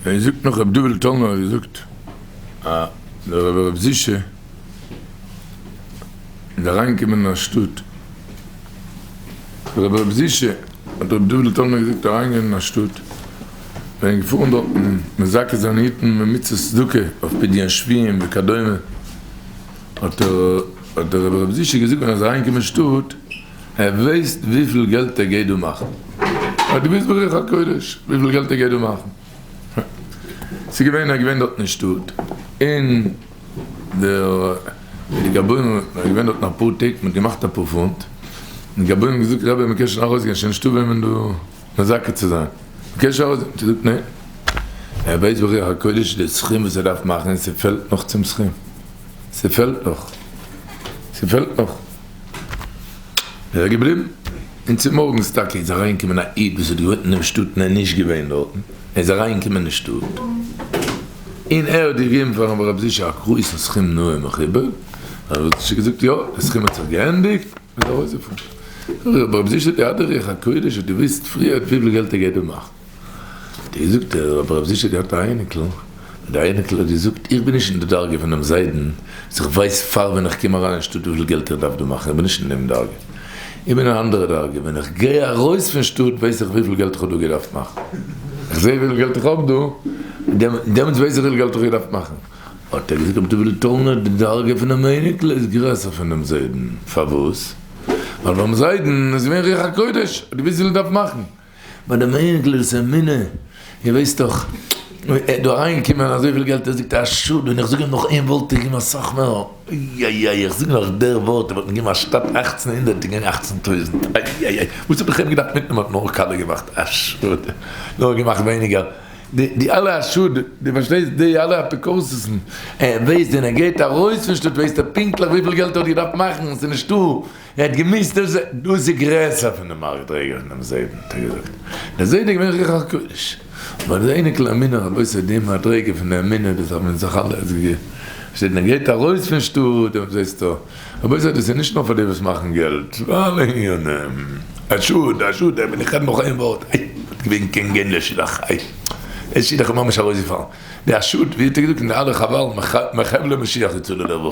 ער זאגט נאך רבי דוד'ל טאלנער האט געזאגט אז דער רבי ר' זישע איז אריינגעקומען אין א שטאט, דער רבי ר' זישע האט רבי דוד'ל טאלנער געזאגט אריינגיין אין א שטאט, זענען געפארן דארטן מזכה זיין היטן ממצות צדקה אויף פדיון שבויים וכדומה, האט דער רבי ר' זישע געזאגט ווען ער איז אריינגעקומען אין שטאט, ער ווייסט וויפיל געלט ער גייט דא מאכן, ער האט געוואוסט ברוח הקודש וויפיל געלט ער גייט דא מאכן, ס'איז געווען ער איז געווען דארטן אין שטאט, און דער די גבאים ער איז געווען דארטן אפאר טעג, מ'האט געמאכט אפאר פונט, און די גבאים האבן געזאגט רבי מ'קען שוין ארויסגיין שוין נישטא וועמען דא מזכה צו זיין, מ'קען שוין ארויסגיין, האט ער געזאגט ניין, ער ווייסט ברוח הקודש די סכום וואס ער דארף מאכן און ס'פעלט נאך צום סכום, ס'פעלט נאך, ס'פעלט נאך. איז ער געבליבן, און צומארגנס טאקע איז אריינגעקומען א איד וואס האט געוואוינט אין דעם שטאט און ער איז נישט געווען דארטן, ער איז אריינגעקומען אין שטאט, און ער האט געגעבן פארן רבי זישע א גרויסן סכום נאה מכובד, רבי זישע האט געזאגט יא, די סכום האט זיך געענדיגט, און איז ארויסגעפארן. רבי זישע האט געהאט די רוח הקודש, האט געוואוסט פריער וויפיל געלט ער גייט דא מאכן. האט ער געזאגט, דער רבי זישע האט געהאט א אייניקל, און דער אייניקל האט געזאגט, איך בין נישט אין די דרגה פון דעם זיידן, וואס איך ווייס פאר ווען איך קום אריין אין שטאט וויפיל געלט איך דארף דא מאכן, איך בין נישט אין דעם דרגה, איך בין אין א אנדערע דרגה, ווען איך גיי ארויס פון שטאט ווייס איך וויפיל געלט איך האב דא געדארפט מאכן, איך זע וויפיל געלט איך האב דא, דעמאלטס ווייס איך וויפיל געלט איך האב געדארפט מאכן. האט ער געזאגט, רבי דוד'ל טאלנער, די דרגה פון דעם אייניקל איז גרעסער פון דעם זיידן, פארוואס? ווייל ביים זיידן איז געווען רוח הקודש, האט געוואוסט וויפיל ער דארף מאכן, ביי דעם אייניקל איז עס אמונה, איר ווייסט דאך, ער איז דא אריינגעקומען אזויפיל געלט, ער זאגט א שאד, ווען איך זאג אים נאך איין ווארט איך גיב אים אסאך מער, איי איי איי, איך זאג נאך דער ווארט, ער וואלט מיר געגעבן אנשטאט אכצן הונדערט איז געווען אכצן טויזנט, איי איי איי, וואס האב איך אים געדארפט מיטנעמען, האט נאר קאלע געמאכט, א שאד, נאר געמאכט ווייניגער, די אלע א שאד, דו פארשטייסט די אלע אפיקורסות'ן, ער ווייסט ווען ער גייט ארויס פון שטאט ווייסט ער פונקטליך וויפיל געלט ער האט געדארפט מאכן, עס איז נישטא. ער האט געמוזט דאס זען, דאס איז גרעסער פון די מדריגה פון דעם זיידן, האט ער געזאגט, דער זיידע איז געווען רוח הקודש, אבער די אייניקל אמונה, רבותי, די מדריגה פון די אמונה, דאס האבן אונז זיך אלע שטייט מען גייט ארויס פון שטאט, און זעסטו, רבותי, דאס איז נישט נאר פאר די וואס מאכן געלט, פאר אלע ענינים, א שאד, א שאד, ווען איך רעד נאך איין ווארט, איי, וואלט געווען קען גיין דער שידוך, איי, דער שידוך איז ממש ארויסגעפאלן, די א שאד, ווי האט ער געזאגט אין די אלע חבל, מחבלי משיח יצאו לרווחה.